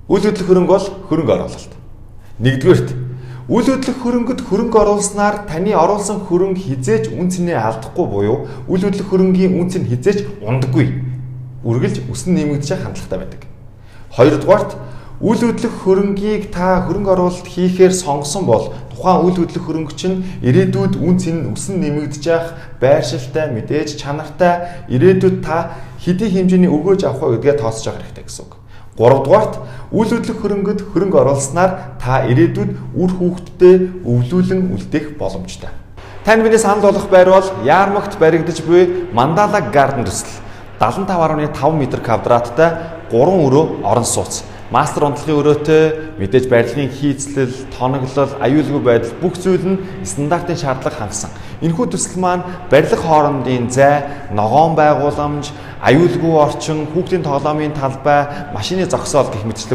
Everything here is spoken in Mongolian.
Үл хөдлөх хөрөнгө бол хөрөнгө оруулалт. Нэгдүгээрт, үл хөдлөх хөрөнгөд хөрөнгө оруулснаар таны оруулсан хөрөнгө хизээж үн цэнээ алдахгүй буюу үл хөдлөх хөрөнгийн үн цэн хизээж ундаггүй. Үргэлж өсөн нэмэгдэж хандлагатай байдаг. Хоёрдугаарт, үл хөдлөх хөрөнгийг та хөрөнгө оруулалт хийхээр сонгосон бол тухайн үл хөдлөх хөрөнгө чинь ирээдүйд үн цэн нь өсөн нэмэгдэж явах байршилтай, мэдээж чанартай, ирээдүйд та хэдий хэмжээний өгөөж авах вэ гэдгээ тооцож явах хэрэгтэй гэсэн үг. Гуравдугаарт, үл хөдлөх хөрөнгөд хөрөнгө оруулснаар та ирээдүйд үр хүүхэдтэй өвлүүлэн үлдээх боломжтой. Танд миний санал болгох байр бол Яармагт баригдаж буй Mandala Garden төсөл. 75.5 м квадраттай 3 өрөө орон сууц. Мастер унтлагын өрөөтэй, мэдээж барилгын хийцлэл, тоноглол, аюулгүй байдал бүх зүйл нь стандартын шаардлага хангасан. Энэхүү төсөл маань барилга хоорондын зай, ногоон байгууламж, аюулгүй орчин, хүүхдийн тоглоомын талбай, машины зогсоол гэх мэтчлэн